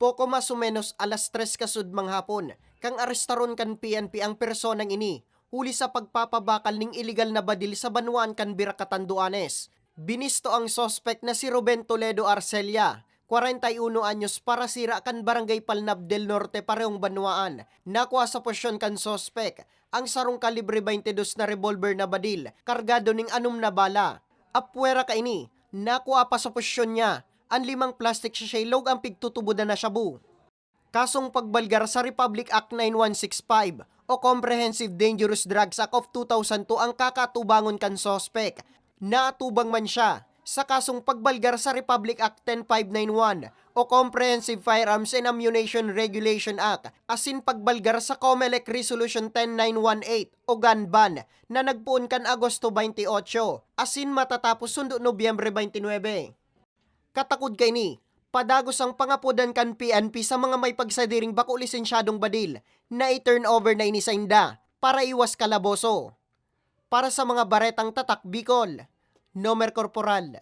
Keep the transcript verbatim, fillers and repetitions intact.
Poko mas o menos alas tres kasud manghapon, kan arestaron kan P N P ang personang ini, huli sa pagpapabakal ning iligal na badil sa banwaan kan Birac, Catanduanes. Binisto ang suspek na si Ruben Toledo Arcelia, kwarenta y uno anyos, parasira kan Barangay Palnab del Norte, parehong banwaan. Nakua sa posisyon kan suspek ang sarong kalibre twenty-two na revolver na badil, kargado ning anom na bala. Apwera kaini, nakua pa sa posisyon niya an limang plastic sachet log ang pigtutubodan na shabu. Kasong pagbalgar sa Republic Act nine one six five o Comprehensive Dangerous Drugs Act of two thousand two ang kakatubangon kan suspek. Naatubang man siya sa kasong pagbalgar sa Republic Act ten five nine one o Comprehensive Firearms and Ammunition Regulation Act asin pagbalgar sa COMELEC Resolution ten nine one eight o gun ban na nagpoon kan Agosto twenty-eight asin matatapos sundo Nobyembre twenty-nine. Katakod kaini, padagos ang pangapodan kan P N P sa mga may pagsadiring bako lisensyadong badil na i-turn over na ini sainda para iwas kalaboso. Para sa mga Baretang Tatak Bicol, Nomer Corporal.